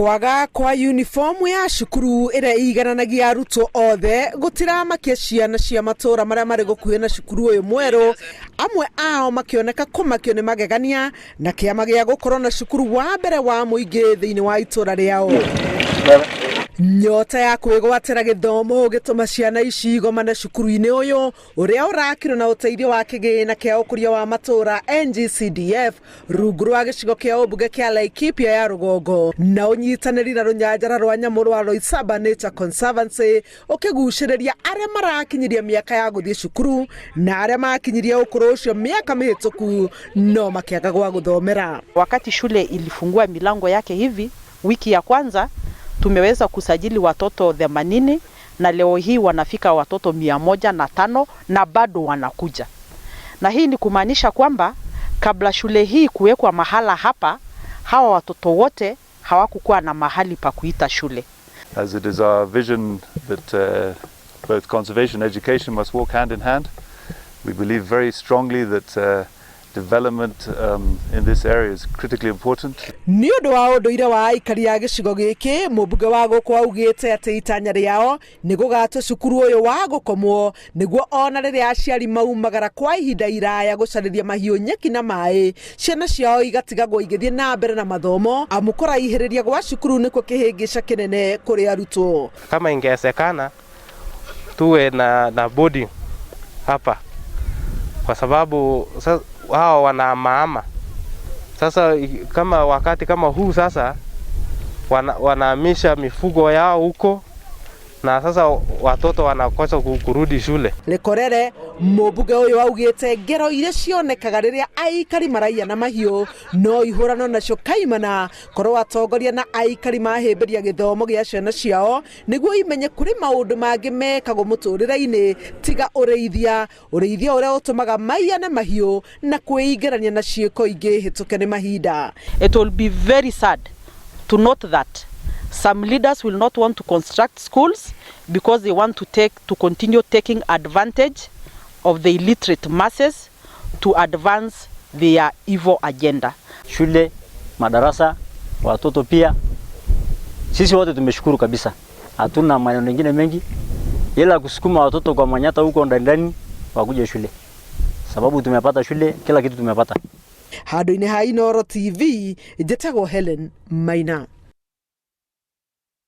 Kwaga kwa uniform ya cukuru ĩrĩa ĩigananagia arutwo othe gũtiramakia ciana cia matũra marĩa marĩ gũkuhĩ na cukuru ũyũ mwerũ, amwe ao makĩoneka kũmakio nĩ magegania na kĩama gĩa gũkorwo na cukuru wa mbere wa mũingĩ thĩinĩ wa itũra rĩao. Nyota ya kwĩgwatĩra gĩthomo gĩtũma ciana ici igomane cukuru-inĩ ũyũ ũrĩa ũrakirwo na ũteithio wa kĩgĩna kĩa ũkũria wa matũra NGCDF rungu rwa gĩcigo kĩa ũmbunge kĩa Laikipia ya rũgongo na ũnyitanĩri na rũnyanjara rwa nyamũ rwa Loisaba Nature Conservancy, ũkĩgucĩrĩria arĩa marakinyiria mĩaka ya gũthiĩ cukuru na arĩa makinyirie ũkũrũ ũcio mĩaka mĩhĩtũku no makĩaga gwa gũthomera. Wakati shule ilifungua milango yake hivi, wiki ya kwanza tumeweza kusajili watoto 80 na leo hii wanafika watoto 105 na bado wanakuja. Na hii ni kumaanisha kwamba kabla shule hii kuwekwa mahala hapa, hawa watoto wote hawakukuwa na mahali pa kuita shule. As it is our vision that both conservation and education must walk hand in hand, we believe very strongly that development in this area is critically important. Nĩ ũndũ wa ũndũire wa aikari a gĩcigo gĩkĩ, mũmbunge wa gũkũ augĩte atĩ itanya rĩao nĩ gũgatwo cukuru ũyũ wa gũkomwo nĩguo ona rĩrĩa aciari maumagara kwa ihinda iraya gũcarĩria mahiũ nyeki na maĩ, ciana ciao igatigagwo igĩthiĩ na mbere na mathomo, amu kũraihĩrĩria gwa cukuru nĩkuo kĩhĩngĩca kĩnene kũrĩ arutwo. Kama ingewezekana tuwe na boarding hapa, kwa sababu hao wanahamahama sasa. Kama wakati kama huu sasa wanahamisha mifugo yao huko na sasa watoto wanakosa kurudi shule. Rĩkorere mũmbunge ũyũ augĩte ngero iria cionekaga rĩrĩa aikari maraiya na mahiũ no ihũrano nacio kaimana korwo atongoria na aikari mahĩmbĩria gĩthomo gĩa ciana ciao nĩguo imenye kũrĩ maũndũ mangĩ mekagwo mũtũrĩre-inĩ tiga ũrĩithia, ũrĩithia ũrĩa ũtũmaga maiyane mahiũ na kwĩingĩrania na ciĩko ingĩ hĩtũke nĩ mahinda. It will be very sad to note that some leaders will not want to construct schools because they want to continue taking advantage of the illiterate masses to advance their evil agenda. Shule, madarasa, watoto pia, sisi wote tumeshukuru kabisa. Hatuna maneno mengine mengi ila kusukuma watoto kwa manyata huko ndani ndani wakuje shule, sababu tumepata shule, kila kitu tumepata. Handũ-inĩ ha Inooro TV, njĩtagwo Helen Maina.